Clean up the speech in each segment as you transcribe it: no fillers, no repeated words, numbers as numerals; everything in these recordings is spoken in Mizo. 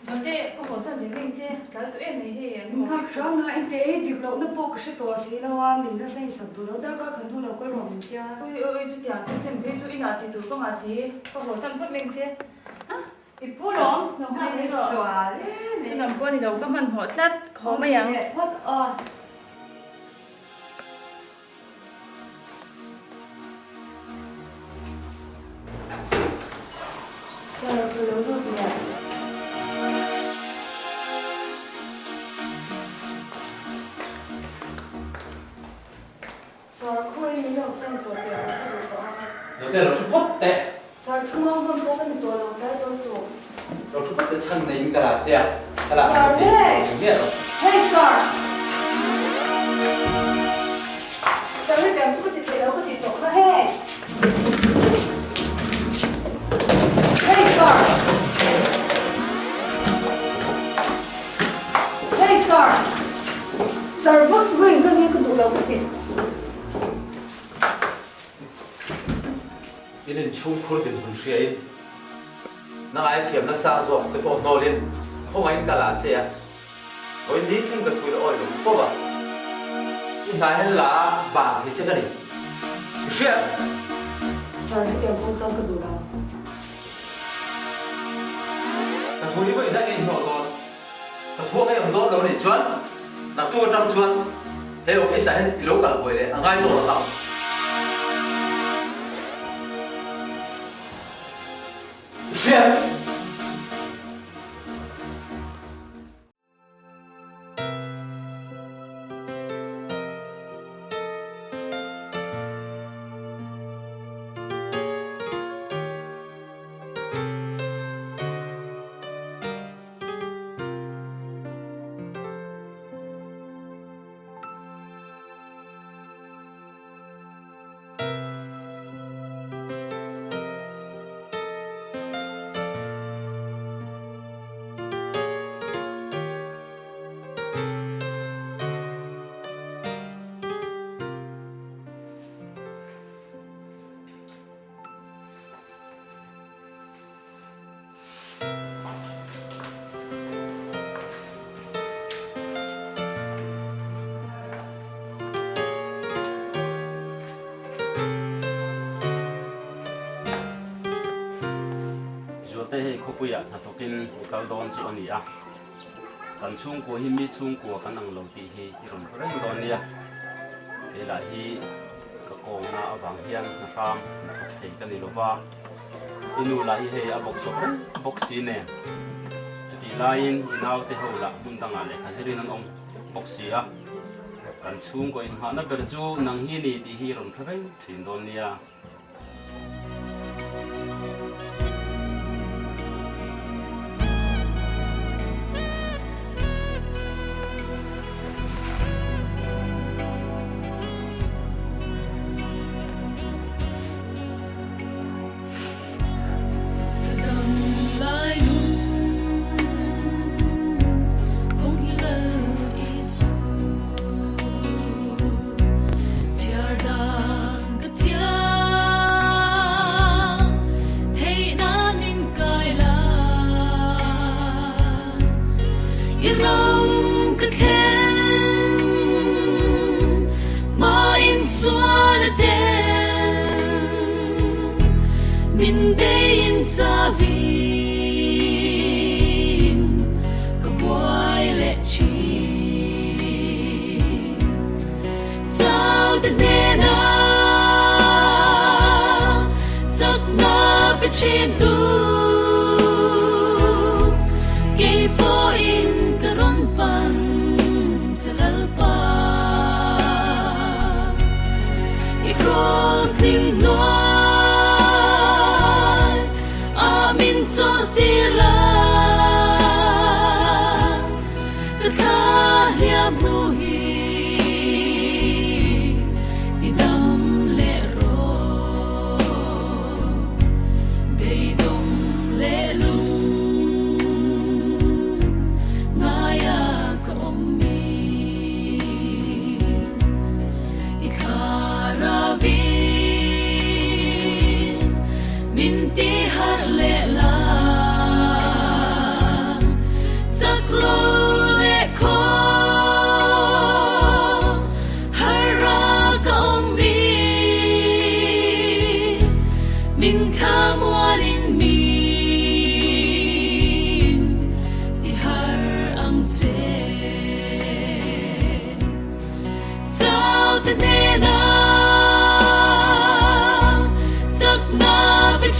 Zawhte ka haw san ve mai che, tlai tawh em mai hei an Min nghak hram a, engte hei dik lohna pawh ka hre tawh si lo a, min la sain sak duh lo, darkar khan hnu lo kal rawh min tia. Ui ui chutiang chu chem phei chu inah ti tur ka ngah si, ka haw san phawt mai che. Ha i pu lawm, lo nghak mai rawh. Sual em em. Chulam pawh a ni lo, ka hmanhmawh tlat, ka haw mai ang. Awm leh phawt aw. Sir, ka lo lut leh. Sir, khawi min lo sign tawh teh ang ka duh tawh a. Naute lo thu phawt teh. Sir, thu mang hman pawh ka ni tawh lo, tlai dawn tawh. Lo thu phawt teh chhan neiin ka la che a, ka la ang tih eng miah lo. Hey sir! Sir, hetiang chu ka ti thei lo ka tih tawh kha hei. Hey sir! Hey sir! Sir, vak vak engzat nge ka duh lo ka ti. In inchhungkhur dinhmun hriain nangai thiam nasa zawk te pawh hnawlin khawngaihin ka la che a, vawiin ni thleng ka thu ila awi lo fo a, i hna hian la a vang thei che ka ni. I hriat? Sir, hetiang kawng tlang ka duh lo. Ka thu hi vawi zai nge i hnawh dawn? Ka thu ang em dawn lo nih chuan naktuk atang chuan he office ah hian i lo kal buai leh a ngai tawh lo ang. I hriat? Zualte hei khawpuiah hnathawkin i kal dawn chu a ni a, kan chhungkua hi mi chhungkua kan ang lo tih hi i rawn hre reng dawn nia. Kei lah hi ka kawngna avang hian hna hram hnathawk thei ka ni lova. I nu lah hi hei a bawk sawp reng bawk si nen. Chutih laiin i naute ho lah hmun dangah lehkha zirin an awm vek bawk si a. Kan chhungkaw inghahna ber chu nang hi ni tih hi i rawn hre reng thin dawn nia.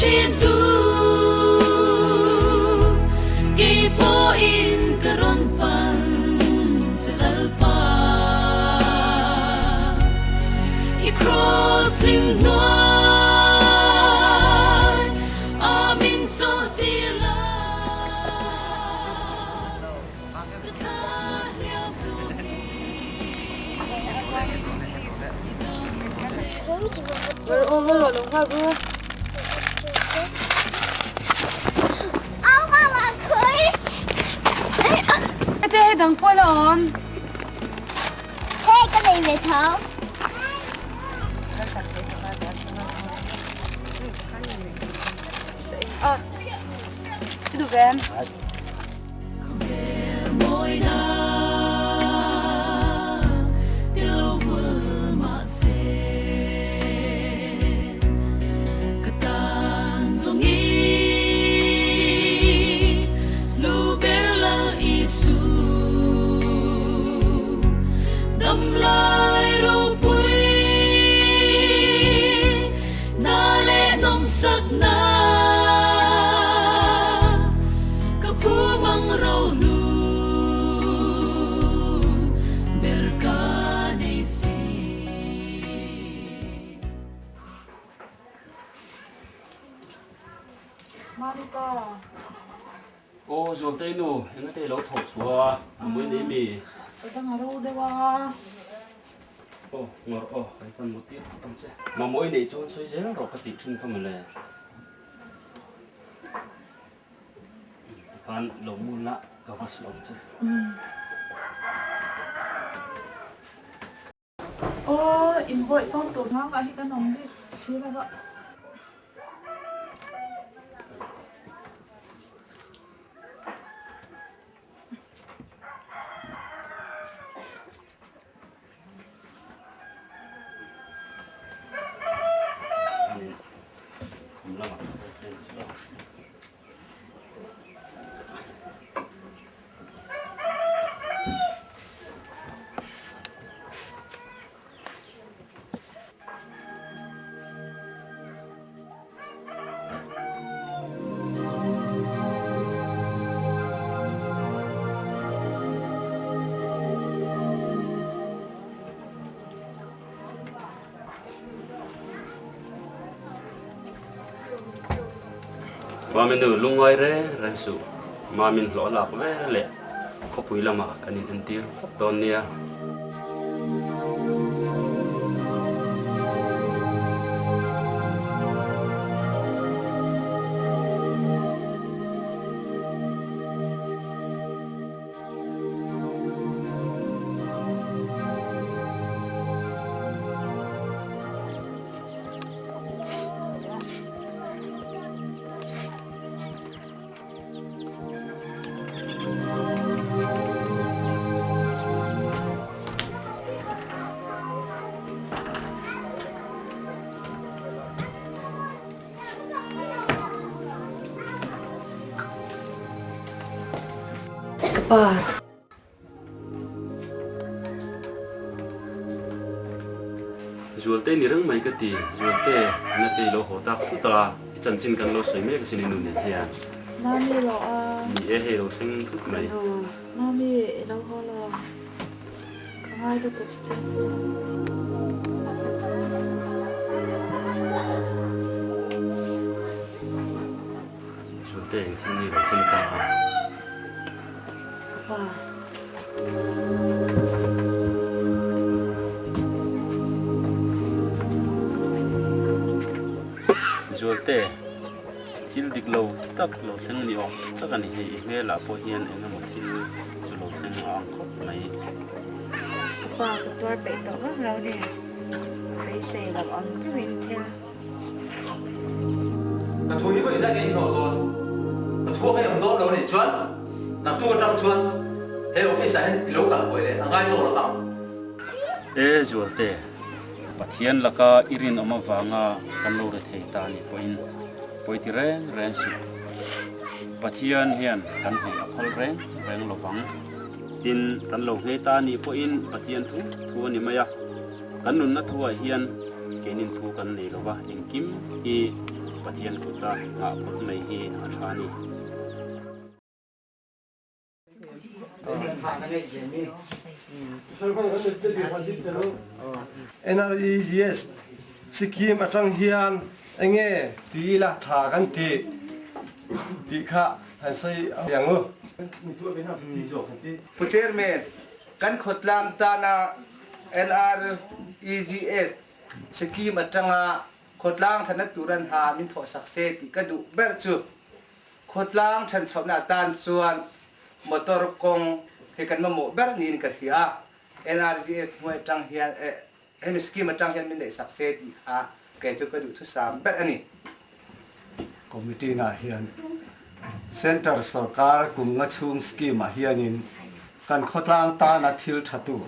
thin tu Kei pawhin ka rawn pan che Lalpa I kraws hlim hnuai a min chawlh tir la Ka thla hliam hnu hi i dam leh Khawvel mawina ti lo vul mahse ka tan zawng i lu ber Lal Isu dam lai ropui na leh nawmsak na ka phu mang ro hnu ber ka nei si. Mami pa. Aw Zualtei nu, engate i lo thawk chhuah a, a mui nei mi? Ka dang a ro deuh a. Aw ngawr aw, kan pan mut tir phawt ang che. Mamawh i neih chuan sawi zel rawh ka tih thin kha mawle. Tikhan lo mun la ka va suh ang che. Aw, inbawih sawm tur nghangah hi kan awm bik si lo a. Khum lamah ka va pen chiah a. Mami nu lungngai reng reng suh, Mamin hlawh lak ve leh khawpui lamah kan in entir fawp dawn nia. Ka pa. Zualte ni reng mai ka ti, Zualte, na te i lo haw tak thut a, i chanchin kan lo sawi mek asin i nu nen hian. Mami lo a. Ni e, hei lo thleng thut mai. Mami i lo haw lo. Ka ngai lutuk che chu. Zualte engthil nge lo thleng ta a? Ka pa. Zualte, thil dik lo tak lo thleng ni awm tak a ni hei, i hmelah pawh hian eng emaw thil chu lo thleng a ang khawp mai. Ka pa, ka tuar peih tawh vak lo ni, beisei loh ang deuhin thil. Ka thu hi vawi zat nge i hnawh dawn? Ka thu ang i awm dawn lo nih chuan naktuk atang chuan he office ah hian i lo kal buai leh a ngai tawh lo vang. E Zualte, Pathian laka i rinawm avanga kan lo re thei ta nih pawhin pawi ti reng reng suh. Pathian hian kan hmei a phal reng reng lo vang. Tin, kan lo nghei ta nih pawhin Pathian thu thu a ni mai a. Kan nunna thuah hian keinin thu kan nei lo va, engkim hi Pathian kuta nghah phawt mai hi a tha a ni. NREGS Sikkim atang hian enge ti ila tha kan ti tih kha han sawi ang u. Pu Chairman, kan khawtlang tana NREGS Sikkim atanga khawtlang thatna tur an ha min thawhsak se tih ka duh ber chu Khawtlang ṭhanchhohna atan chuan motor kawng hi kan mamawh ber niin ka hria a, NRGS hnuai aṭang hian hemi scheme aṭang hian min neihsak se tih kha kei chu ka duhthusam ber a ni. Committee nah hian Centre sorkar kum nga chhung scheme ah hianin kan khawtlang tana thil ṭha tur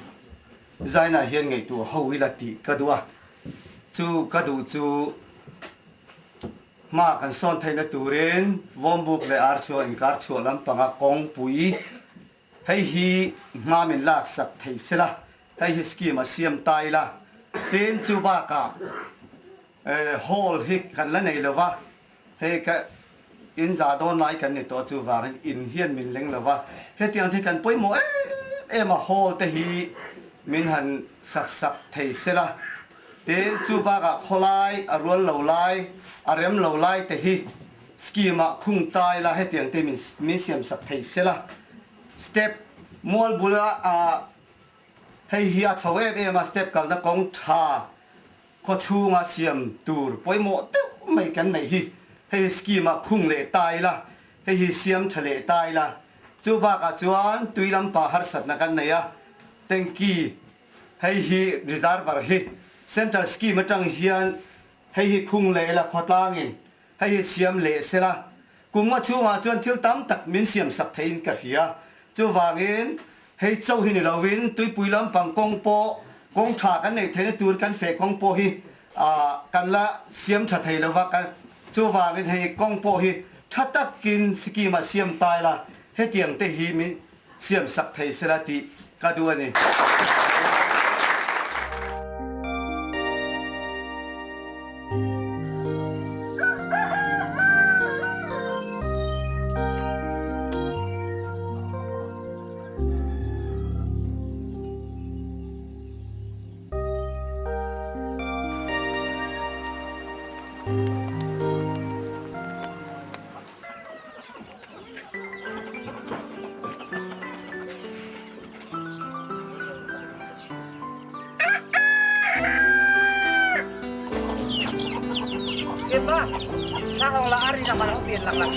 zainah hian ngaihtuah ho ila tih ka duh a, chu ka duh chu Hma kan sawn theihna turin Vawmbuk leh Archhuah inkar chhuah lampanga kawngpui hei hi hma min laksak thei sela, hei hi scheme a siam ta ila. Tin, chu bakah hall hi kan la nei lova, hei ka in za dawn lai kan ni tawh chuvangin in hian min leng lova, hetiang te hi kan pawimawh em em a, hall te hi min han sak sak thei sela. Tin, chu bakah khawlai a rual lo lai, a rem lo lai te hi scheme ah khung ta ila hetiang te min siam sak thei se la. Step mual bula ah hei hi a chho em em a, step kalna kawng tha khaw chhunga siam tur pawimawh deuh mai kan neih hi hei hi scheme ah khung leh ta ila, hei hi siam tha leh ta ila. Chu bakah chuan tui lampang harsatna kan nei a, tanky Hei hi reservoir hi Central Scheme atang hian hei hi khung leh ila khawtlangin hei hi siam leh sela kum nga chhungah chuan thil tam tak min siam sak theiin ka hria. Chuvangin hei chauh hi ni lovin tuipui lampang kawng pawh kawng tha kan neih theihna tur kan feh kawng pawh hi kan la siam tha thei lova chuvangin hei kawng pawh hi tha takin scheme ah siam ta ila hetiang te hi min siam sak thei sela tih ka duh a ni. Siapa? Sa hong la ari na mana upin lak lak.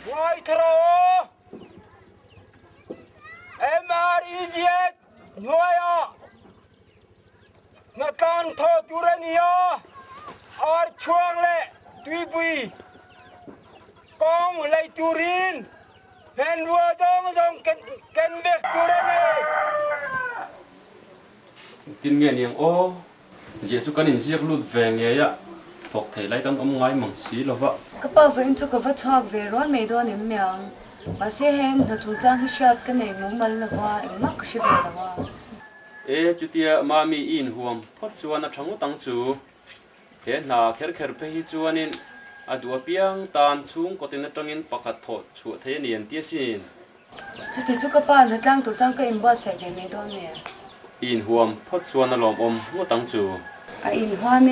Ngaithla aw! MREGS hnuaiah hnatlang thaw tur a ni a, ar chhuang leh tuipui kawng lei turin hmanrua zawng zawng ken vek tur a ni. Tin nge niang aw? Zia chu kan inziak lut ve ngei a, thawk thei lai kan awm ngai mang si lo va. Ka pa vawiin chu ka va chhuak ve rual mai dawn em miang. Mahse heng hna chungchang hi hriat ka nei mumal lo va, engmah ka hre ve lo a. E, chutia Mami i inhuam phawt chuan a tha ngawt ang chu. He hna kher kher phei hi chuanin a duh apiang tan chhungkaw tin atangin pakhat thawh chhuah thei a ni an ti asin. Chuti chu ka pa hnatlang tur chuan ka inbuatsaih ve mai dawn nge? I inhuam phawt chuan a lawmawm ngawt ang chu. A inhuam e.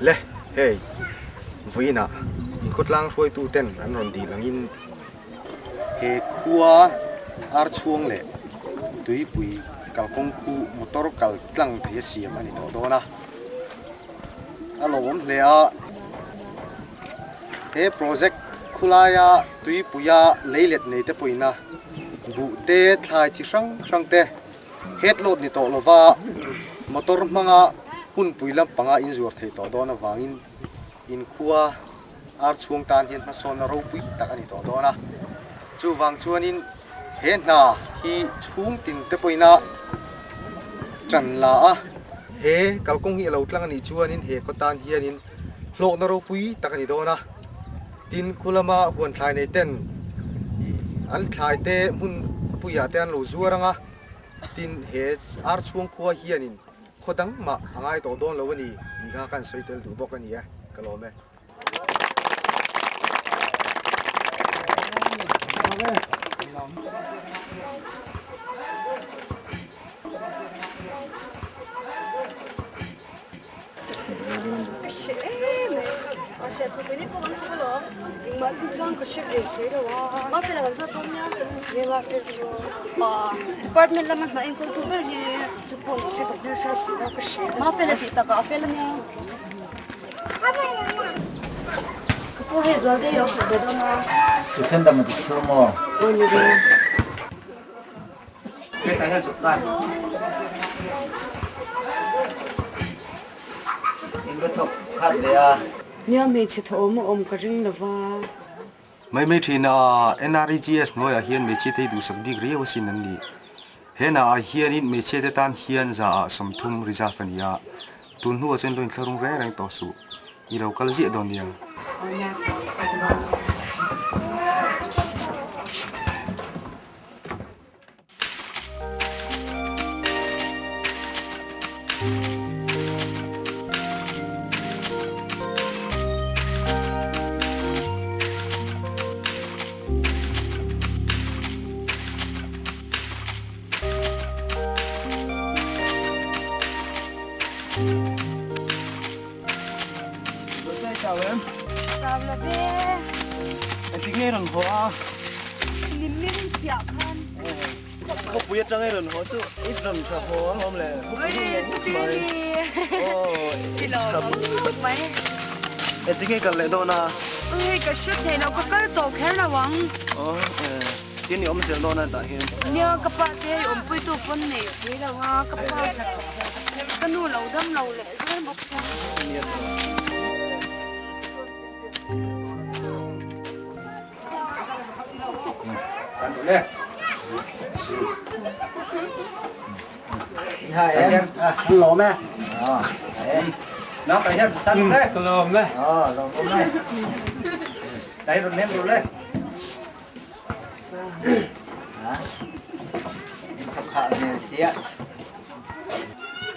Le, hei, vawiinah inkhawtlang hruaituten an rawn dil angin he khua archhuang leh tuipui kalkawng khu motor kal tlang thei a siam a ni tawh dawn a, a lawmawm hle a. He project khulaia tuipuia leilet nei te pawhin a buh te, thlai chi hrang hrang te head load ni tawh lova motor hmanga hunpui lampanga inzuar thei tawh dawn avangin inkhua ar chhuang tan hian hmasawnna ropui tak a ni tawh dawn a. Chuvang chuanin he hna hi chhungtin te pawhin a tan la a. He kalkawng hi a lo tlang a nih chuanin he khaw tan hianin hlawhna ropui tak a ni dawn a. Tin, khu lama huan thlai nei ten an thlai te hmun puiah te an lo zuar ang a, tin he ar chhuang khua hianin khaw dang mah a ngai tawh dawn lo a ni tih kha ka han sawi tel duh bawk a ni e, ka lawm e. Ka hre em e. A hre chu keini pawh kan thawk alawm. Engmah chu chuan ka hre ve si lo a. Mafel a kan zawt dawn nia. Nge Mafel chu? Department lama hna enkawl tu ber hi. Chu pawh ni se ka hmelhriat si lo ka hre. Mafel a tih takah a fel ania. Ka pu hei zual dei lo hrilh ve dawn a. Suchen dam a ti chu maw? Aw ni ve. Nia hmeichhe thawhawm a awm ka ring lova. Mai mai thin a, NREGS hnuaiah hian hmeichhia te hi duhsak bik riau asin an ni. He hna ah hianin hmeichhia te tan hian za ah 30 reserve a ni a, tun hnuah chuan lo inthlahrung reng reng tawh suh. I lo kal ziah dawn nia. Khawpui atanga i rawn haw chu i rawn tha haw ang awm le. Ui chuti a ni. I lo awm khawp mai. Engtin nge kal leh dawn a? Ui ka hre thei lo ka kal tawh kher lo ang. Aw tin i awm zel dawn a tah hian. Nia ka pa te hei awmpuitu pawn nei si lo a ka pa ka nu lo dam lo leh zel bawk sia.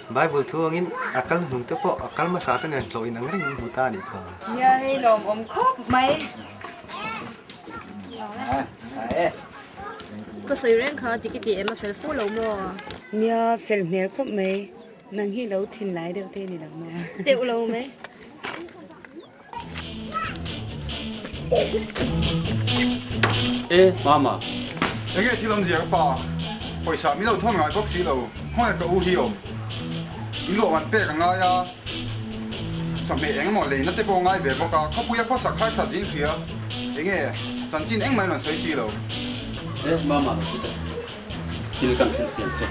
Bible thu angin a kal hnung te pawh a kal hmasa te nen hlawh in ang reng in hmu ta a nih kha. Nia hei lawmawm khawp mai. Ka sawi reng kha tiki ti em a fel fu lo maw? Nia fel hmel khawp mai. Nang hi lo thin lai deuh te ni lo maw? Deuh lo mai. E mama. Enge thil awmzia ka pa, pawisa min lo thawn ngai bawk si lo, khawnge ka u hi awm. In luah man pek a ngai a, chawhmeh eng emaw leina te pawh a ngai ve bawk a, khawpuia khawsak harsa zing hria, enge chanchin engmah in rawn sawi si lo. E mama lo ti teh, thil kan hrilh fiam che.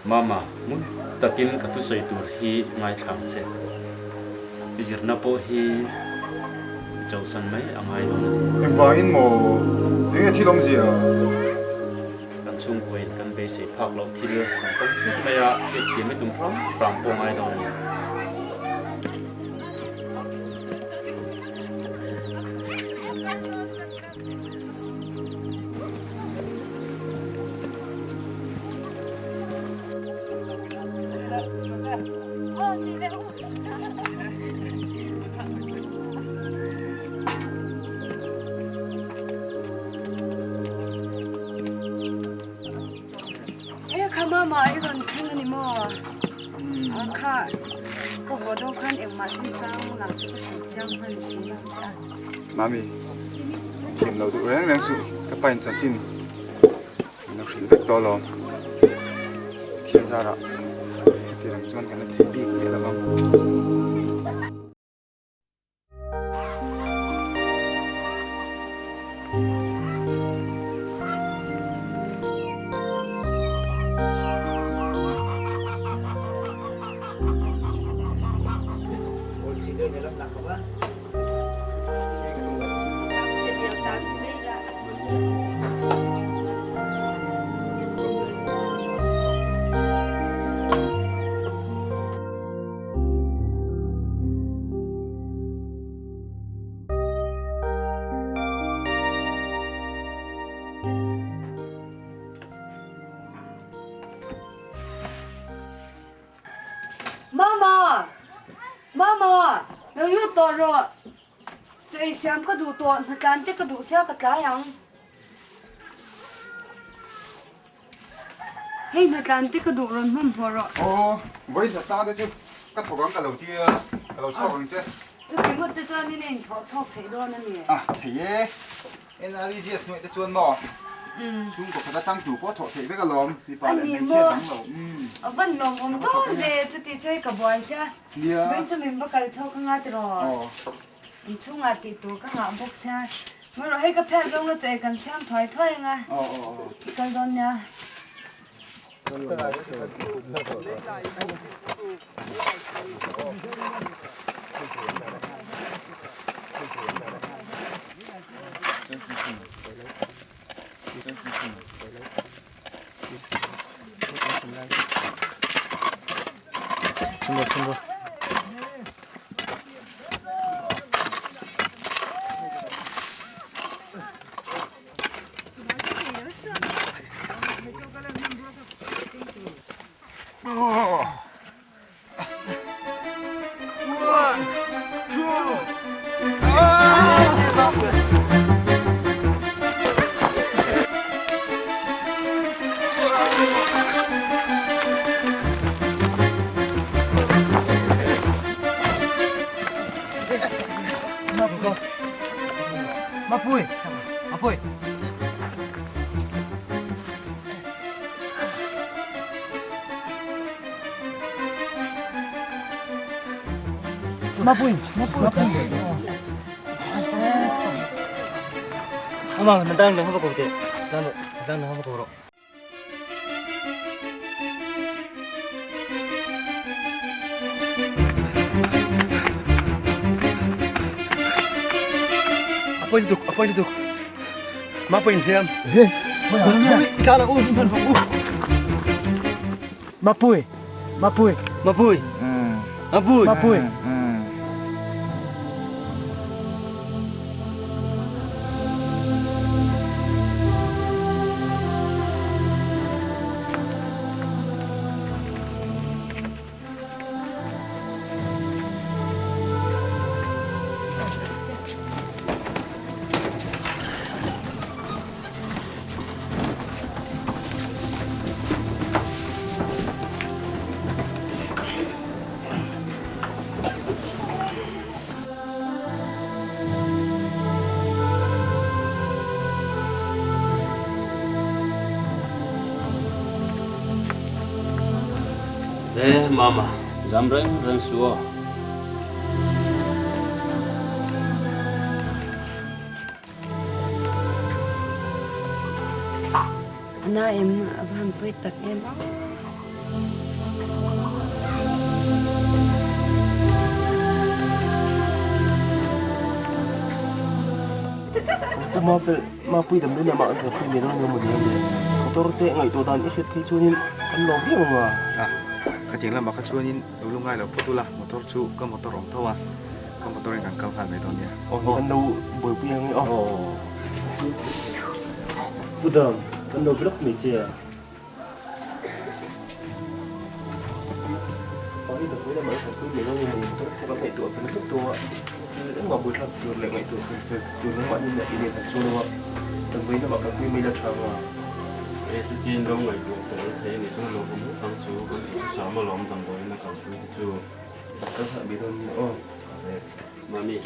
Mama, ngun takin ka thusawi tur hi ngaithla ang che. I zirna pawh hi i chauhsan mai a ngai dawn a ni. Engvangin maw? Enge thil awmzia? Kan chhungkuain kan beisei phak loh thil kan tawng thut mai a, hriatthiam i tum hram hram pawh ngai dawn a ni. He kha mama i rawn thleng a ni maw? A kha ka haw dawn khan engmah chungchang lah chu ka hrilh chiang hman si lo che a. Mami, thiam lo duh reng reng suh, ka pain chanchin min lo hrilh vek tawh alawm. Thiam zarah heti reng chuan kan la thei bik miah lo ang. Mama! Mama! Lo lut tawh rawh. Chaw ei siam ka duh tawh, hnatlan te ka duh sia ka tlai ang. Hei hnatlan te ka duh rawn hmanhmawh rawh. Aw, vawi hnatlan te chu ka thawk ang ka lo tia, ka lo chhuak ang che. Chuti ngawt te chuan in a inthawh chhawk theih dawn a ni. Ah, thei e. NREGS hnuaih te chuan maw? Chhungkaw khat atang tu pawh thawh theih vek alawm, mipa leh hmeichhia dang lo. A van lawmawm dawn ve, chuti chu hei ka buai sia. Nia. Vawiin chu min va kal chho ka nga tiraw? In chhungah tih tur ka ngah bawk sia. Ngawi rawh, hei ka phiat zawng la chaw ei kan siam thuai thuai anga. I kal dawn nia. Mapui! Mapui! Mapui! Mapui! Amang, nandang nang hapa ko te. Nandang nandang hapa ko ro. Apawi lutuk, apawi lutuk. Mapui in hliam. Mapui, Mapui, Mapui, Mapui, Mapui. E mama, zam reng reng su aw. Ana em a va han pawi tak em aw. Pu Mafel, Mapui damdawi lamah an kalpui mai dawn emaw ni le? Motor te ngaihtuah dan i hriat phei chuanin kan lawm viau ang a. A, khatiang lamah kha chuanin lo lu ngai lo phawt ula, motor chu ka motor awm tho a, ka motor in kan kal nghal mai dawn nia. Aw, kan lo buaipui ang e aw. Pu Dam, kan lo block mai che a. Pari damdawi lamah an kalpui mai dawn emaw ni? Motor pawh kan ngaihtuah fel vek tawh a, thil engmah buaithlak tur leh ngaihtuah fel fel tur nangmahni nen i nei kan chuan lo a, damdawi lamah kalpui mai la tha ang a. E chutin lo ngaihtuah fel thei a nih chuan lo awm ngawt ang chu kan tih hrisam alawm damdawiin a kalpui te chu. Ka nghah mai dawn nia aw. Mami.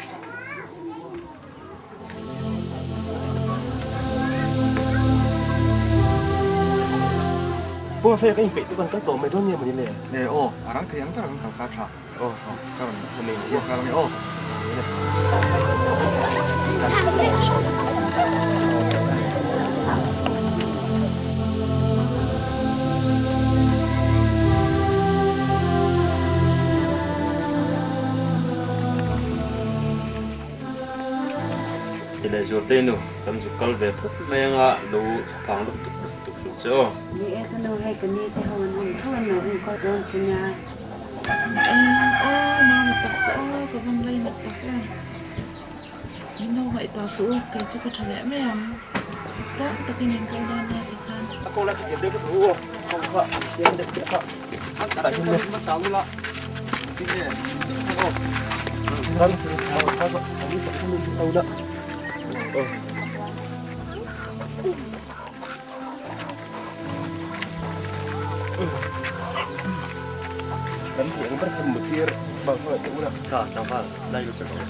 Pu Mafia ka inpeih tuk an kal tawh mai dawn nge mawni le? Le aw, a rang thei ang ber ang kal kha tha. Aw, ka rawn siam nghal ange aw. Ti leh Zualtei nu, kan zuk kal ve phawt mai anga lo thlaphang lutuk lutuk suh che aw. Ni e ka nu hei ka ni te ho an awm tho an lo enkawl dawn che nia. Aw mama tak chu aw ka van lainat tak em. Min lo ngaihtuah suh u, kei chu ka tha leh mai ang. Tluang takin in kal dawn nia ti khan. A kawng lai kha thiam deuh ka duh u aw, kawng kha thiam deuh deuh kha. An tak hian kan hmasa ula, engtin nge tih kha aw. Ram sir thau kha ka ani tak hian min hau la. Aw. Kan thei ang ber khan mutir bang hmangaih teh ula. Kha tlangval lai lut che rawh.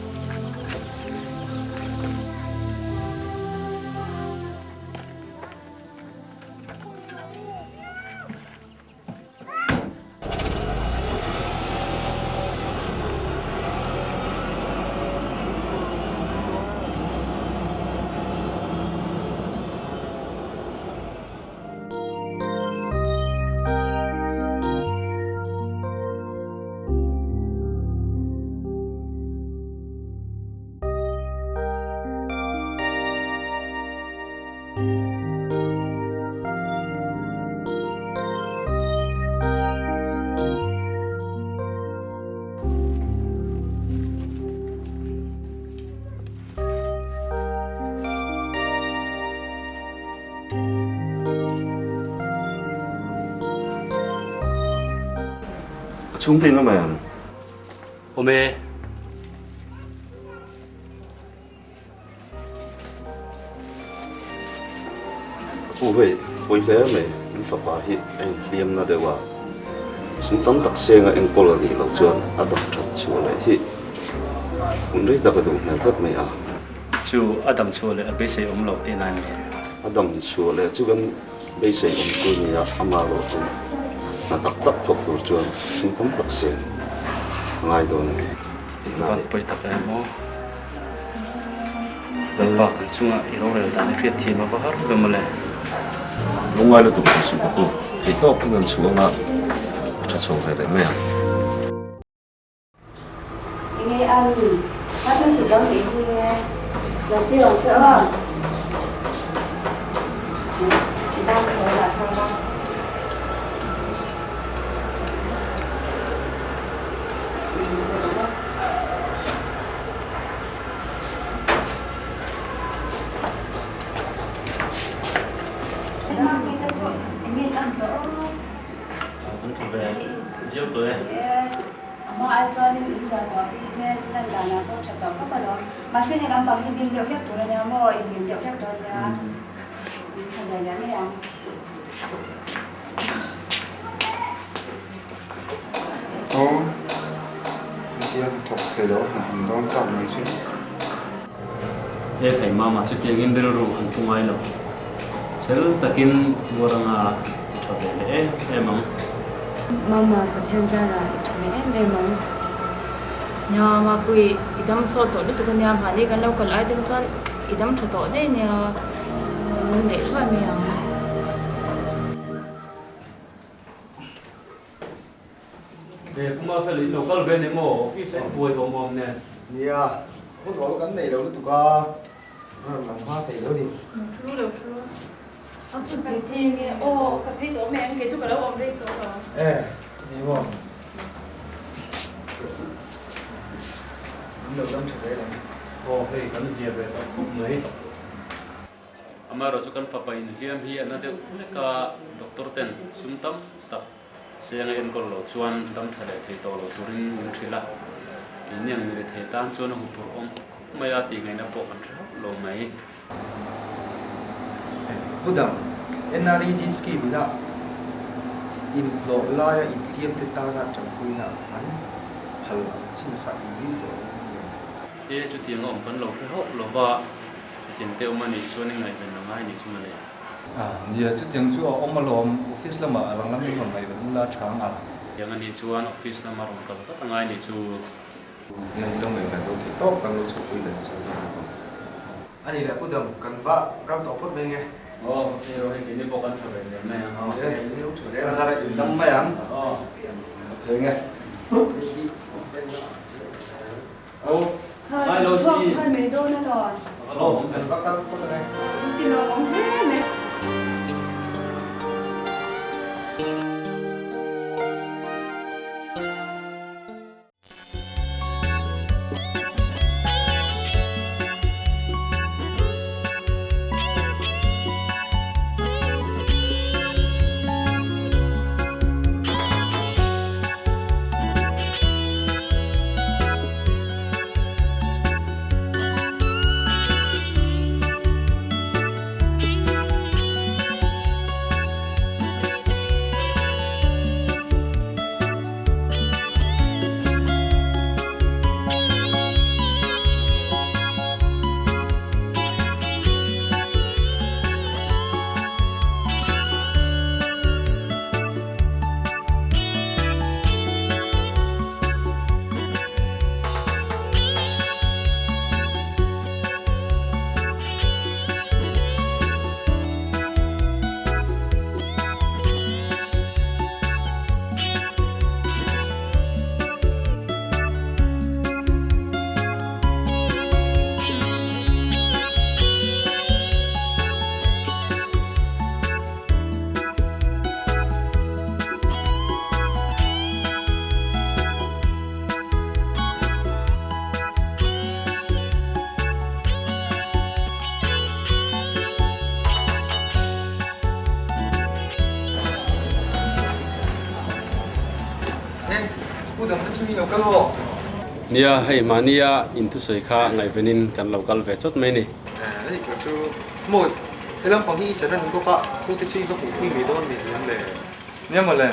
A chhungte in awm em? Awm e. Ka pu hei pawi hle mai, in fapa hi a inhliam na deuh a, sum tam tak senga enkawl a nih loh chuan a dam that chhuah leh hi hun rei tak a duh hmel tlat mai a. Chu a dam chhuah leh a beisei awm lo tih nai mai. A dam chhuah leh chu kan beisei awm chu nia, amah erawh chu hna tak tak thawk tur chuan sum tam tak seng a ngai dawn a ni tih nai. Van pawi tak em aw. Lalpa kan chunga i rorel dan i hriat thiam a va har ve mawle. Lungngai lutuk tih suh ka pu, theihtawp in an chhuang a, a tha chho ve leh mai ang. Enge an a chu si dang ih hi nge lo chi ang che aw. Bang thaw lah thang a. Aw, hetia hnathawk thei lo han awm dawn tak mai chu. He thei mama chutiangin rilru an pu ngai lo. Chel takin tuar anga i tha ve leh em em ang. Mama, Pathian zara i tha leh em em ang. Nia, Mapui, i dam sawt tawh lutuk ania, mahni kan lo kal ai te kha chuan i dam tha tawh daih ania, dam leh thuai mai ang. He Puma fel in lo kal ve ni maw? Office a in buai awm awm nen. Nia, hun awl kan nei lo lutuk a, A rawn lang hma thei lo ni. Lo thu lo thu. A phun phei phei nge aw ka phei tawh mai ang kei chu ka lo awm rei tawh lo. E ni maw? An lo dam tha zel ang. Aw hei kan zia ve tawh khawp mai. Amaherawhchu kan fapa inhliam hi a na deuh hlek a, doctor ten sum tam tak Seng a enkawl loh chuan dam tha leh thei tawh lo turin min hrilh a, keini ang miri thei tan chuan a huphurh awm khawp mai a tih ngaihna pawh kan hre hauh lo mai. Budam, NREG scheme ina inhlawh laia inhliamte tana tanpuina an phal ang chin kha in dil tawh lo ang em? E, chutiang a awm kan lo hre hauh lo va, chutiang te awm a nih chuan i ngaihven a ngai nih chu mawle. Nia, chutiang chu a awm alawm, office lamah a rang lamin rawn ngaih vat ula chhang a. Tiang a nih chuan office lama rawn kal vat a ngai nih chu. Nia, in lo ngaih vat lo thei tawp kan lo chhukpui leh chho dawn a tawp. A nih leh Pu Dam, kan va kal tawh phawt mai nge? Aw, hei rawh hei keini pawh kan tha ve zel mai ang. Nia, keini lo tha zel ang. Zara in dam mai ang. Aw. Hei nge. Aw, Kha, chhuak phal mai dawn alawn. Aw, kan va kal phawt ange. In ti lawmawm hle mai. Nia, hei mahnia inthusawi kha ngaihvenin kan lo kal ve chawt mai ni. Hei kha chu mawi, he lampang hi i chan a ni bawk a, pute chu i va hmuhpui mai dawn mi ni ang le. Nia mawle,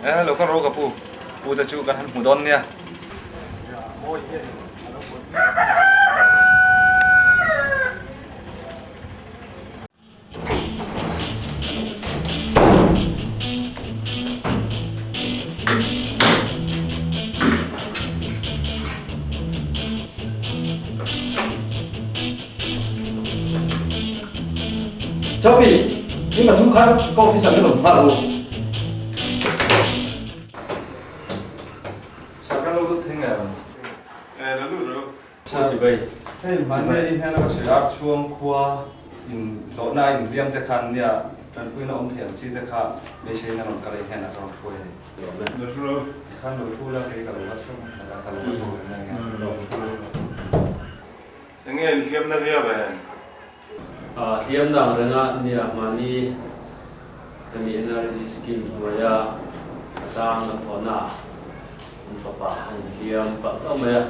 e lo kal rawh ka pu, pute chu kan han hmu dawn nia. Nia, mawi hian a lo buaipui mai dawn. Chaupi, ni pathum khan ka office ah min rawn nghal u. Sir kan lo lut thei nge ang? E, la lut rawh. Sir, hei hmanni i hnena ka sawi ar chhuang khua in hlawhna in hliam te khan nia tanpuina awm thei ang chi te kha beisei na rawn kal i hnenah ka rawn hruai a ni. Tikhan lo thu la kei ka lo la chhung a ka lo la tho em em nge. Enge in hliamna viau em? Hliamna ang renga nia mahni hemi NRG scheme hnuaia a tlang an thawhna ah an fapa a inhliam palh hlauh mai a,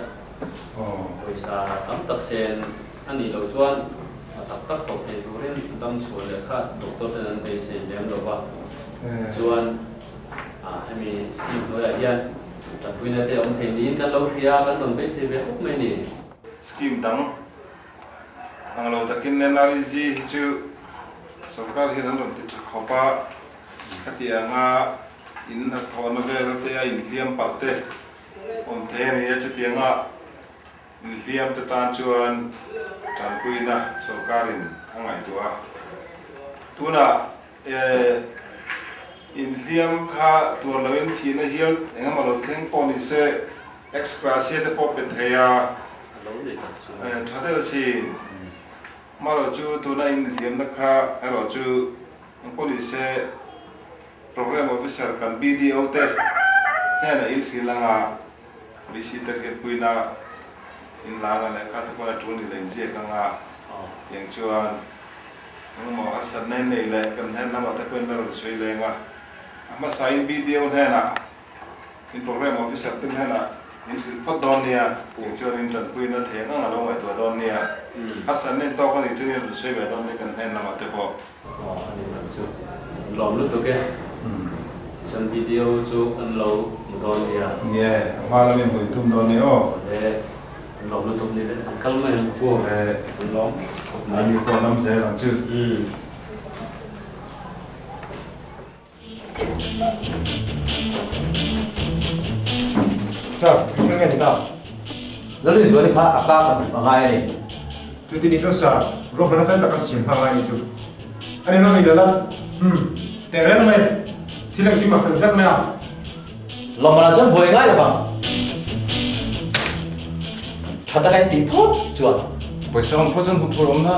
pawisa tam tak sen a nih loh chuan a tak tak thawk thei turin dam chhuah leh kha doctor ten an beisei lem lo va, tichuan hemi scheme hnuaiah hian tanpuina te awm thei niin kan lo hria a, kan rawn beisei ve khawp mai a ni. Scheme dang Ang lo takin NREG hi chu sorkar hian an rawn ti tha khawp a, khati anga in hnathawhna vel te a inhliam palh te awm thei a ni a, chutianga inhliam te tan chuan tanpuina sorkarin a ngaihtuah a. Tunah inhliam kha tuar loin thihna hial engemaw lo thleng pawh ni se Ex gratia te pawh pe thei a, tha deuh asin. Marawh chu tuna inhliamna kha erawh chu engpawh ni se Programme Officer kan BDO te hnenah in hrilh anga VC te hriatpuina in la anga lehkha te pawn a tul ni leh inziak anga tiang chuan engemaw harsatna in nei leh kan hnen lamah te pawh in la rawn sawi leng a, a hmasain BDO hnenah In Programme Officer te hnenah in hrilh phawt dawn nia, eng chuan in tanpuina thei ang ang a lo ngaihtuah dawn nia. Harsatna in tawk a nih chuan in rawn sawi ve dawn nia kan hnen lamah te pawh. Aw a ni tak chu. An lawm lutuk e. Tichuan video chu an lo hmu dawn nia. Nie, a hma lamin hmuh in tum dawn nia aw. Awle, an lawm lutuk ni le. An kal mai ang pu. Awle. An lawm khawp mai. Ani pawh lam zel ang chu. Sir, thil nge ni ta? Lalrinzuali kha a ka ka hmuh a ngai a ni. Chuti ni chuan sir, ruahmanna fel tak a siam hma ngai ni chu. A ni lo mi Lala? Umm, teh reng mai, thil engkim a fel vek mai a. Lawmmanah chuan buai ngai lovang. Tha taka in tih phawt chuan. Pawisa awm phawt chuan huphurh awm na.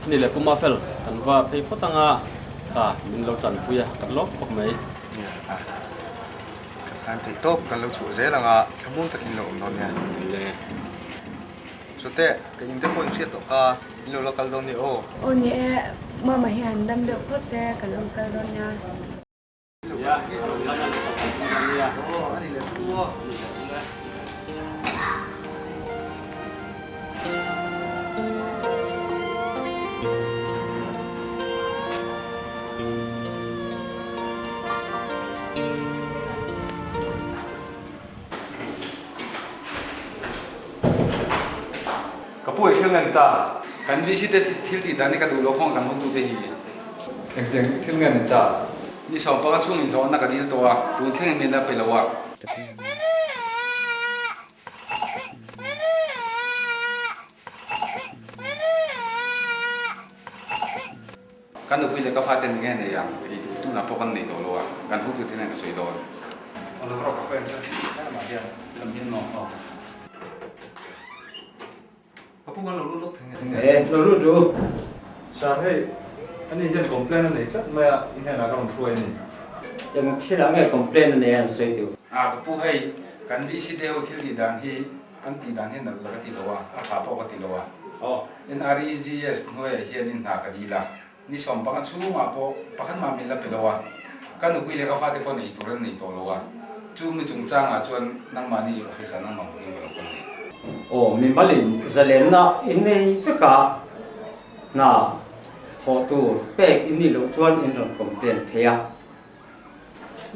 Ni leh Puma fel kan va phei phawt anga kha min lo tanpui a kan lawk khawp mai. Ka thlan theih tawp kan lo chhuah zel anga thlamuang takin lo awm dawn nia. Sawte, ka in te pawh in hriat tawh kha, in lo la kal dawn nia aw. Aw ni e, Mama hi han dam deuh phawt se, kan rawn kal dawn nia. Nia, a rawn lan a lo kal dawn nia. Aw, a ni leh chu aw. Ka pu ei thil nge ni ta? Kan VC te thil tih dan hi ka duh lo khawng kan hotute hi. Engtiang thil nge ni ta? Ni 15 chhung inhlawhna ka dil tawh a, tun thleng in min la pe lo a. Kan nupui leh ka fate ni nge nei ang, ei tur tunah pawh kan nei tawh lo a, kan hotute hian ka sawi dawn. Aw lo rawh ka pen chu lamah hian. Lam hian maw? Aw. Ka pu kan lo lut lawk thei nge? E, lo lut ru. Sir hei, ani hian complaint a nei tlat mai a, i hnenah ka rawn hruai a ni. Eng thilah nge complaint a nei a an sawi teuh? A, ka pu hei, kan VC te ho thil tih dan hi An tih dan hi nalh la ka ti lo a, a tha pawh ka ti lo a. NREGS hnuaiah hianin hna ka dil a, ni 15 chhungah pawh pakhat mah min la pe lo a, ka nupui leh ka fate pawh nei tur an nei tawh lo a, chu mi chungchangah chuan nangmahni office ah nangmah hmuh in ka lo kal nei. Aw, mimalin zalenna in nei vek a, hna thawh tur pek in nih loh chuan in rawn complain thei a.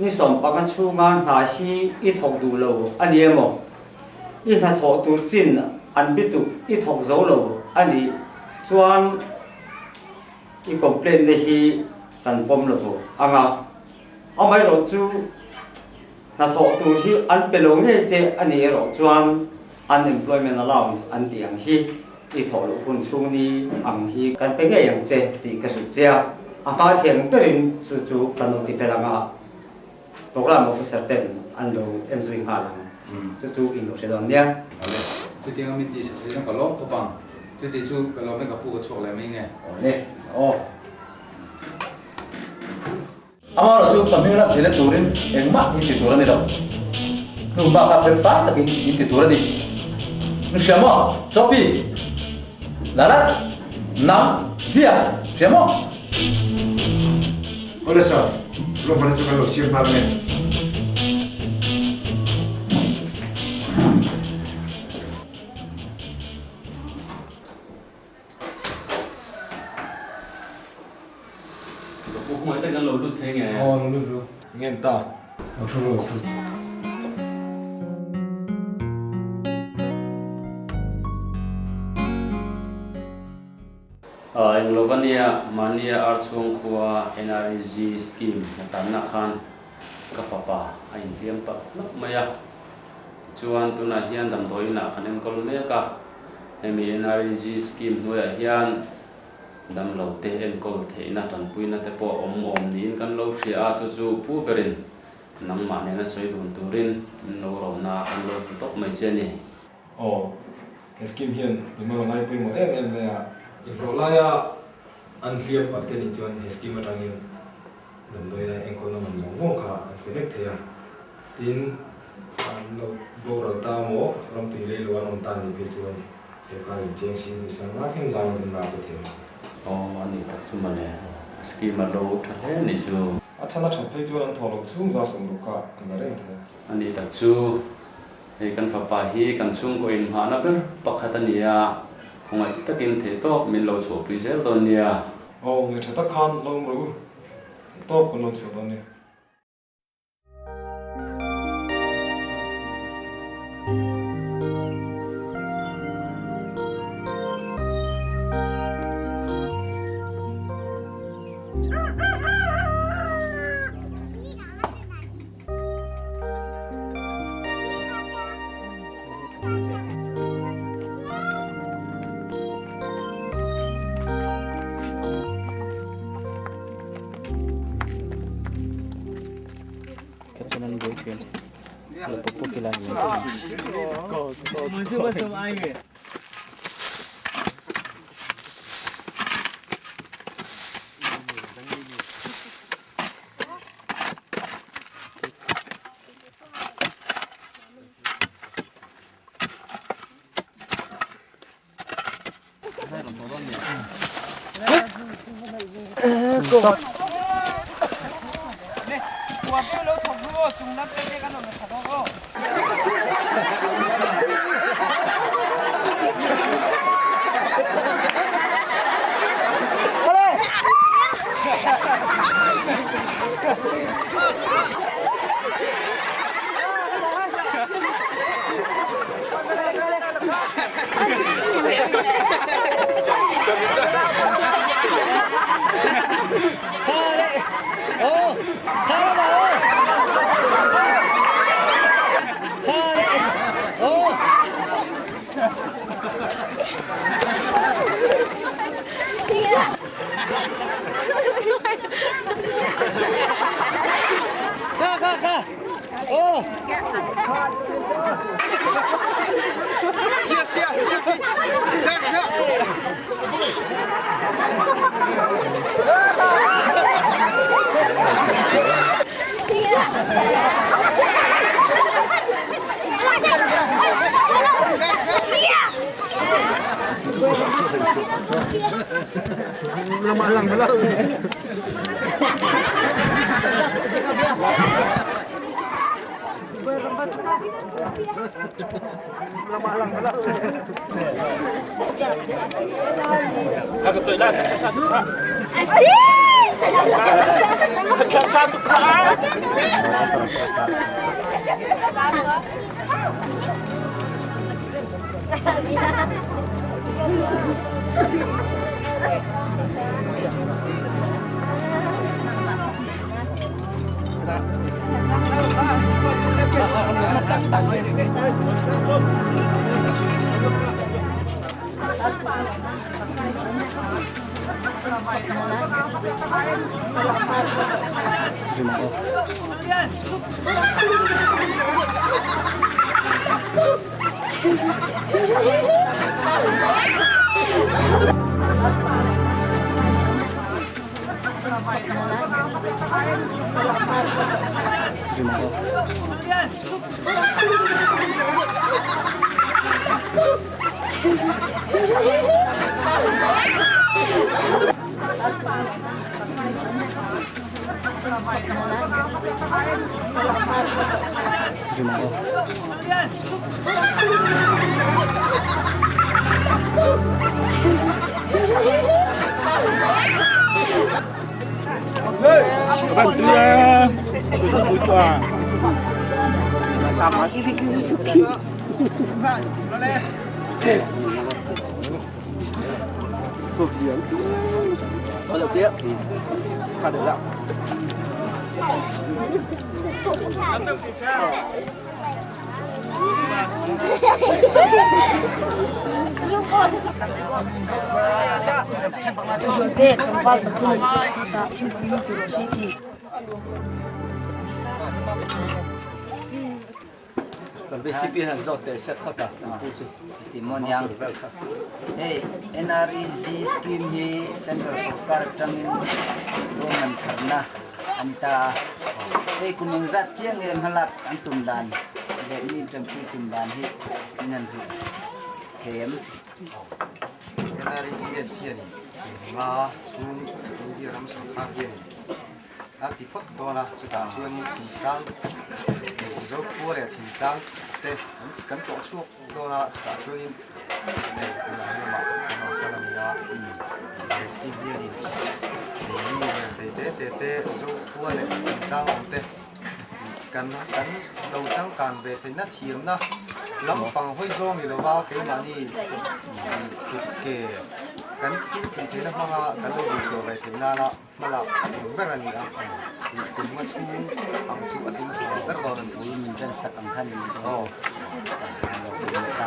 Ni 15 chhunga hna hi i thawk duh lo a ni emaw? I hnathawh tur chin an bituk i thawk zo lo a nih chuan i complaint na hi kan pawm lo vawk ang a. Amaherawh chu hnathawh tur hi an pe lo ngei che a nih erawh chuan unemployment allowance an tih ang hi i thawh loh hun chhung ni ang hi kan pe ngei ang che tih ka hrilh che a, a hma thiang berin chu chu kan lo ti fel ang a, Programme Officer ten an lo en zui nghal ang, chu chu in lo hre dawn nia. Awle, chutianga min tih sak zin ka lawm khawp ang, chuti chu ka lawm e ka pu ka chhuak leh mai nge. Awle, aw. Amaherawh chu ka hming lam theihna turin engmah in ti tur a ni lo. Hnu bak a fel fai takin in ti tur a ni. Nu hria maw? Chopi! Lala! Nang! Via! Hria maw? Awle sir, ruahmanna chu kan lo siam nghal ange. Ka pu hmuh te kan lo lut thei nge? Aw lo lut ru. Ngen ta. Lo thu ru lo thu. Englovania mahnia ar chhuang khua NREG scheme hnatanna khan ka fapa a inhliam palh hlauh mai a. Tichuan tunah hian damdawiinah kan enkawl mek a. Hemi NREG scheme hnuaiah hian damlo te enkawl theihna tanpuina te pawh awm awm niin kan lo hria a, chu chu pu berin nangmah nena sawi dun turin min lo rawhna kan lo hmu tawp mai che a ni. Aw, he scheme hian mimal a ngai pawimawh em em mai a. Inhlawh laia an hliam palh te nih chuan he scheme atangin damdawi enkawlna man zawng zawng kha an pe vek thei a. Tin, an lo boral ta maw, ramtui lei lo an awm ta nih phei chuan sorkar in cheng sing hi sang nga thleng zang in la pe thei a. Aw, a nih tak chu mawle, a scheme a lo tha hle ni chu. A chhan a that phei chuan an thawh loh chhung za sawm ruk ah an la reng thei a. A nih tak chu, hei kan fapa hi kan chhungkaw inhmahna ber pakhat a ni a, khawngaih takin theihtawp min lo chhuahpui zel dawn nia. Aw, ngaih tha tak khan lo awm rawh u, theihtawp kan lo chhuah dawn nia. Zualte tlangval pathum chutah thingpui min pe rawh se ti. Kan BCP han zawt teh set phawt a, kan pu chu. Ti maw niang. Hei NREG scheme hi Central Sorkar atangin ruahman tharna a ni ta a. Hei kum engzat chiang nge hmalak an tum dan leh mi tanpui tum dan hi min han hrilh thei em? NREGS hianin kum nga chhung India ram sorkar hianin a ti phawt dawn a, chutah chuanin thingtlang Mizo khua leh thingtlang te kan tlawh chhuak dawn a, chutah chuanin hei tunah hian amah kan rawn kal a ni a, he scheme hianin mi reng thei te te te Mizo khua leh thingtlang awm te kan kan lo changkan ve theihna thiamna lampang hawi zawng ni lova keimahni kut ke kan thil tih theihna hmanga kan lo dinchhuah ve theih nana Hmalak a tum ber a ni a, tih tumna chhung ang chu a ti hmasa ve ber dawn a ni. Ui min ṭan sak ang khan min dawn sa.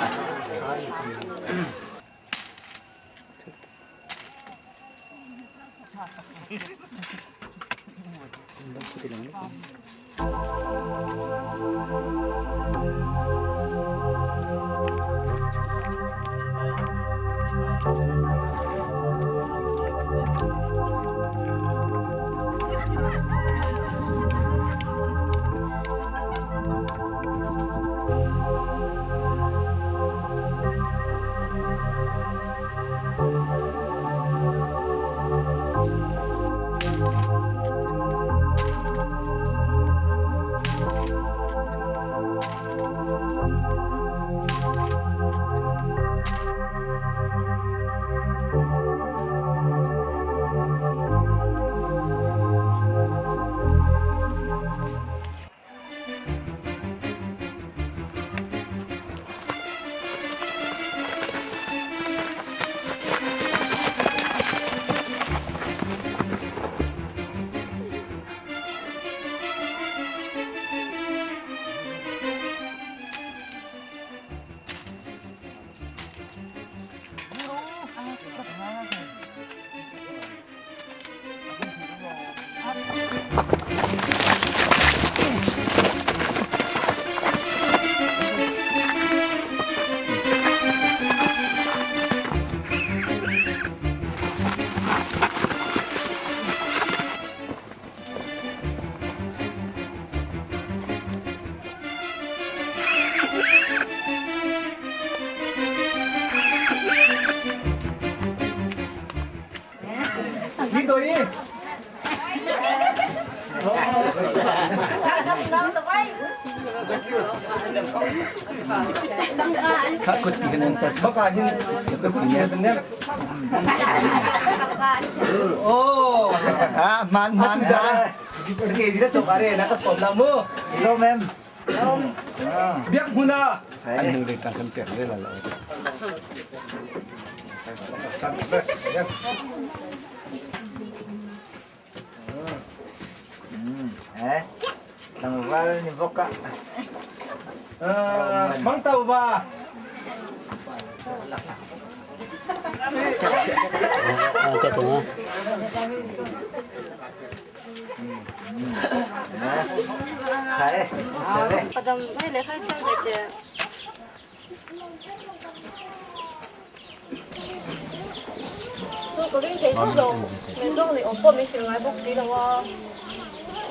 Tlangval ni bawk a. Mang tau ba.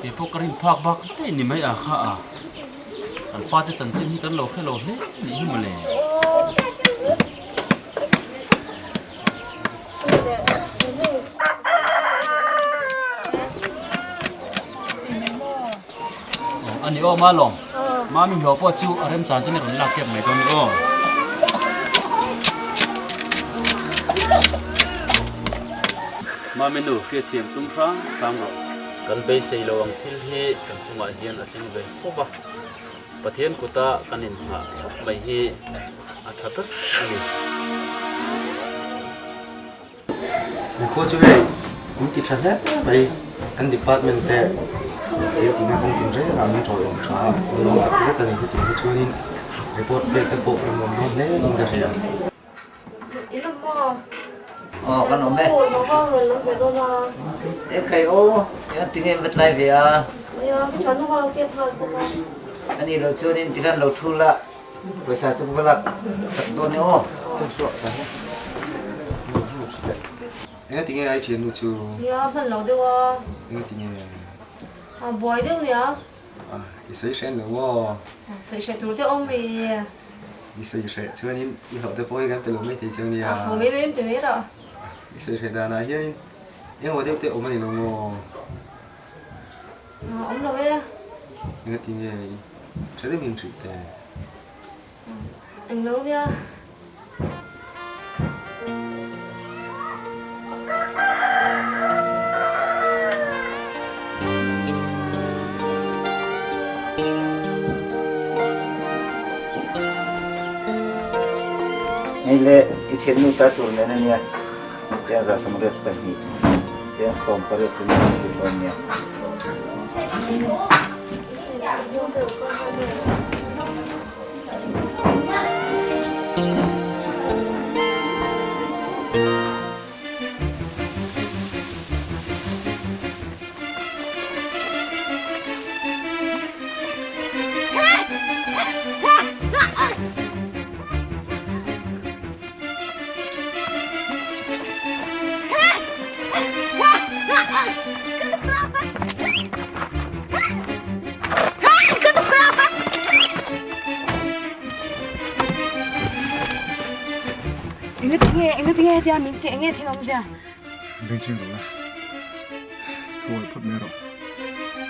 Kei pawh ka rin phak bak daih ni mai a kha a, kan fate chanchin hi kan lo hre lo hle nih hi mawle. A ni aw Malawm, Mami hlawh pawh chu a remchan chuan i rawn lak kep mai dawn ni aw. Mami nu hriatthiam tum hrang hrang rawh. Kan beisei lo ang thil hi kan chungah hian a thleng ve fo va, Pathian kuta kan inhngah thlap mai hi a tha ber a ni. Inkhua chu hei in ti tha hle mai kan department te thil tihna kawng tin reng ah min tawih awm tha a an lawm tak zet a ni hetiang hi chuanin report pek te pawh an nuam dawn hle in ka hria. Aw kan awm e. Aw ka rawn lam ve dawn a. E khai aw, eng ti nge va tlai ve a? Nia, ka tha nu kha kep nghal bawk a. A nih loh chuanin tikhan lo thu la, pawisa chu ka va lak sak dawn e aw. Eng ti nge ai thian nu chu? Nia, hman lo deuh a. Eng ti nge? A buai deuh nia. I sawi hreh lo maw? Sawi hreh tur te awm e. I sawi hreh chuanin i hlawh te pawh hi kan pe lo mai thei chu ania. A ho mai mai em ti mai rah. I sawi hreh danah hianin engemaw deuh te awm a ni lo maw? Awm lo e. Engati nge i hre deuh in hrilh te? Eng lo nia. Hei le i thiannu ta tur nen a nia, chiang 182, chiang 80 chu nen an thlawn nia. Enga tinge, enga tinge hetia min tih enge thil awmzia? Beng chhing lo la, thu awih phawt mai rawh.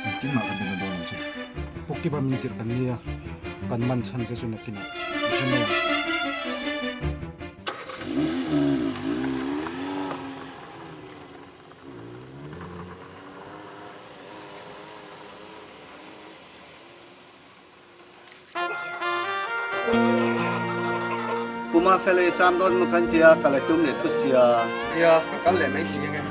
Engtin mah kan ding a dawn lo che. Pukkipa min tirh kan nia, kan man chhan che chu nakinah i hre mai ang. Puma fele cham dawn maw khan tia kal a tum leh thu sia. Nia, ka kal leh mai si ange.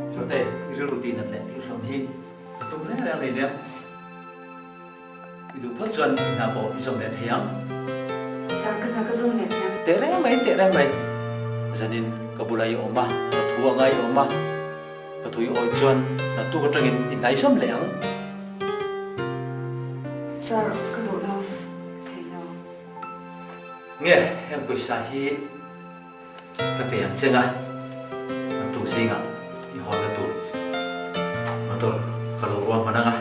Chawte, i rilru tih nat leh tih hlawm hi ka tum reng reng nei deuh. I duh phawt chuan i hna pawh i zawm leh thei ang. Sir, ka hna ka zawm leh thei ang. Teh reng mai, teh reng mai. Zanin ka bula i awm a, ka thu anga i awm a, ka thu i awih chuan naktuk atangin i hna i zawm leh ang. Sir, ka duh lo thei lo. Nge, heng pawisa hi ka pe ang cheng a, naktuk zingah i hawnna tur motor ka lo ruah hman ang a,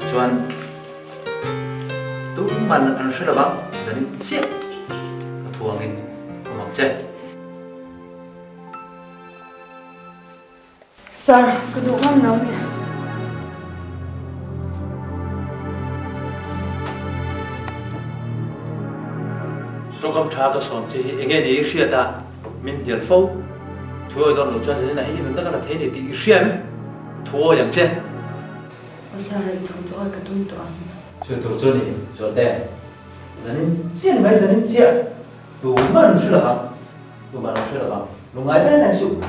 tichuan tumman an hre lo vang, zanin chiah ka thu angin awm ang che. Sir, ka duh ngam lo ni. Tawngkam tha ka sawm che hi enge ni i hriat a, min hnial fo. Thu awi dawn loh chuan zanin ah hi i nunna ka la thei ni tih i hrian thu awi ang che. Aw sir, i thu chu awi ka tum tawh ang. Chu tur chu ni, Zualte. Zanin chiah ni mai, zanin chiah. Tuman an hre lo vang, tuman an hre lo vang. Lungngai reng reng suh.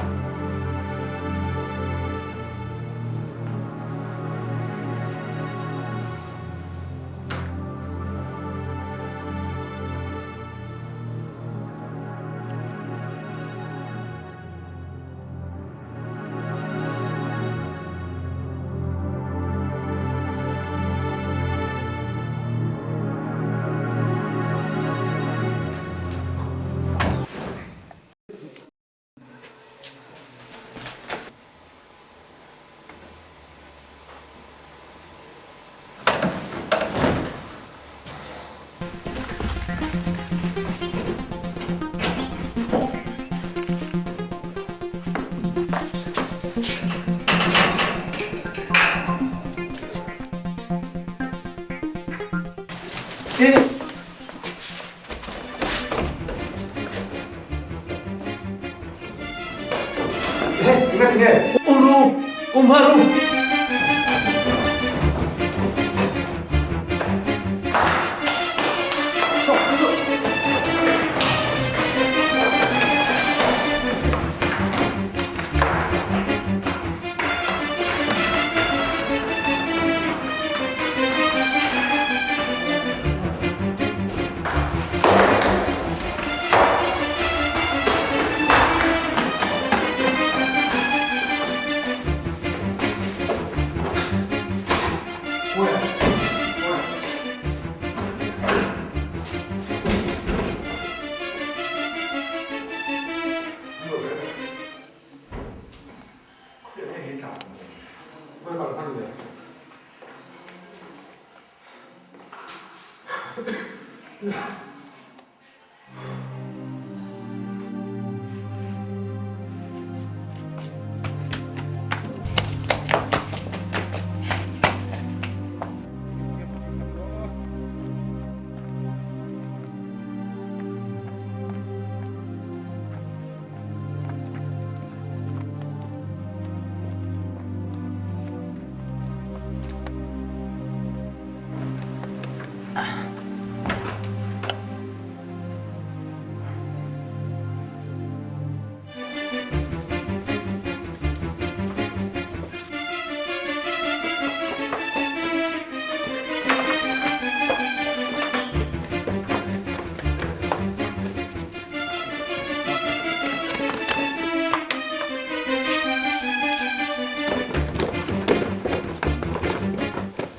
Um har u!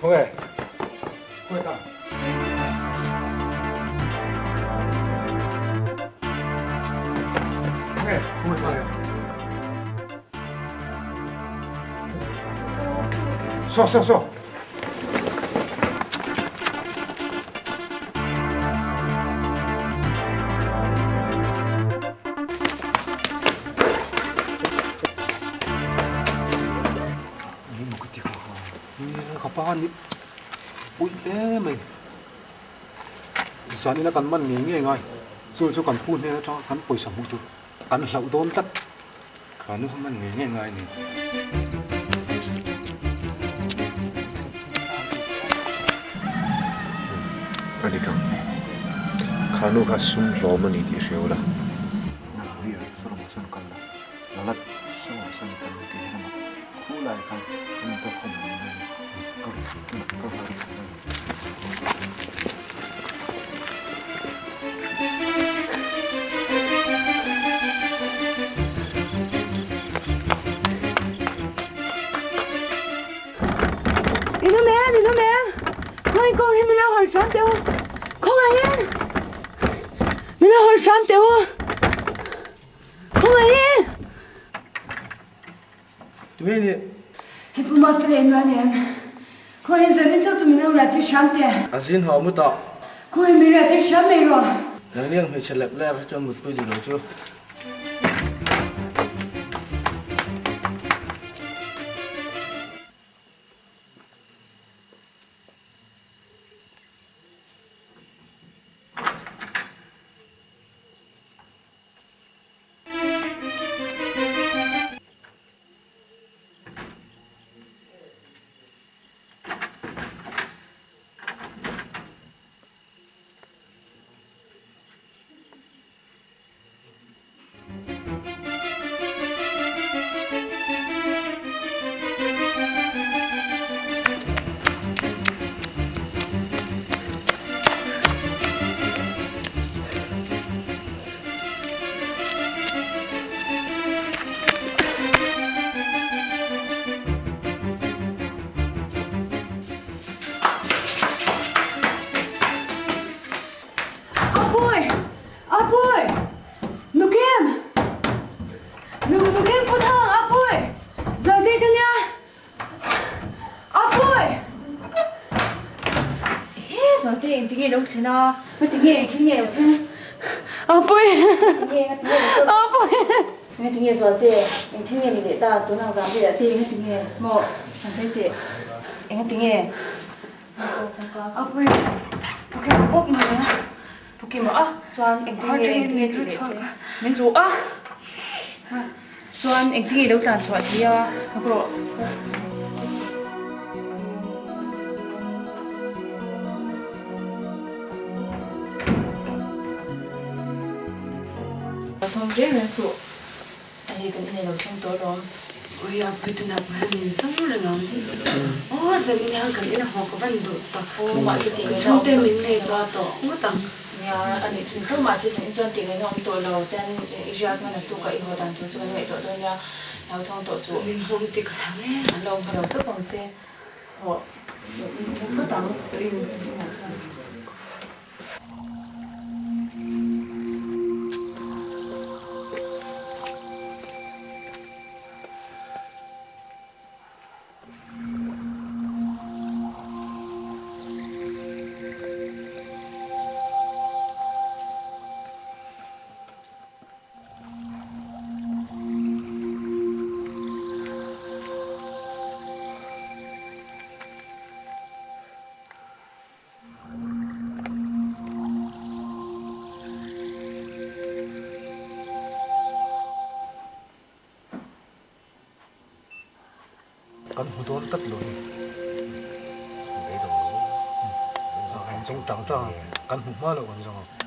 Khawnge? Khawnge ka? Khawnge? Khawnge ka? Saw saw saw. Ka pa ni pui hle mai zanina kan man ngei ngei ngai chu chu kan pu hnen atanga kan pawisa hmuh tur kan hlauh dawn tlat kha nu kha man ngei ngei ngai ni. A dik ang kha nu kha sum hlawm a ni tih hria ula. Nang sarawng sawn kal la Lalat saw sawn kal la tih hian a mak. Khu lai khan kan intawk khawm ang mai a ni. Ka ka hal sak a ni. In awm em? In awm em? Khawi kawng hi min lo hawn hram teh u. Khawngaih in! Min lo hawn hram teh u. Khawngaih in! Tunge ni? Hei Pu Mafela in nuan em? Khawihin zanin chauh chu min lo riah tir hram teh. A zin haw mut ah. Khawihin min riah tir hram mai rawh. Nangni ang hmeichhe lep lep hi chuan mutpui duh lo chu. Apui! Apui! Nukim! Nu Nukim pu thang Apui! Zawltei ka nia! Apui! He Zawltei engti nge lo thlen a? Ngati nge engthil nge lo thleng? Apui! Apui! Ngati nge Zawltei engthil nge ni leh ta? Tun ang zan velah te ngati nge maw? Han sawi teh. Engati nge? Apui! Puki ka bawk mai a. Puki maw a? Chuan engtin nge engtin nge tih leh che? Min ruh a! Chuan engtin nge i lo tlan chhuah thei a? Nghak rawh. Thawm reng reng suh. A hei kan inei lo thleng tawh alawm. Ui a pui tunah pawh hian min zawng reng ang. Aw zanin hian kan ina haw ka van duh tak. Aw mahse tih ngaihna awm tawh min ngaihtuah tawh ngawt ang. Nia a nih chhun tho mahse zanin chuan tih ngaihna awm tawh lo ten i riak ngan a tuk a i haw dan tur chu kan ngaihtuah dawn nia. Hlau thawng tawh suh. Min hmawm ti ka hlau em. An lo hmu lo tawp ang che. Hawh min hmu phawt ang. Tawh in zanin ah chuan. Kan hmu dawn tlat lo ni. Beidawng lo. Kan zawng tang tang a, kan hmu hma loh kan zawng ang.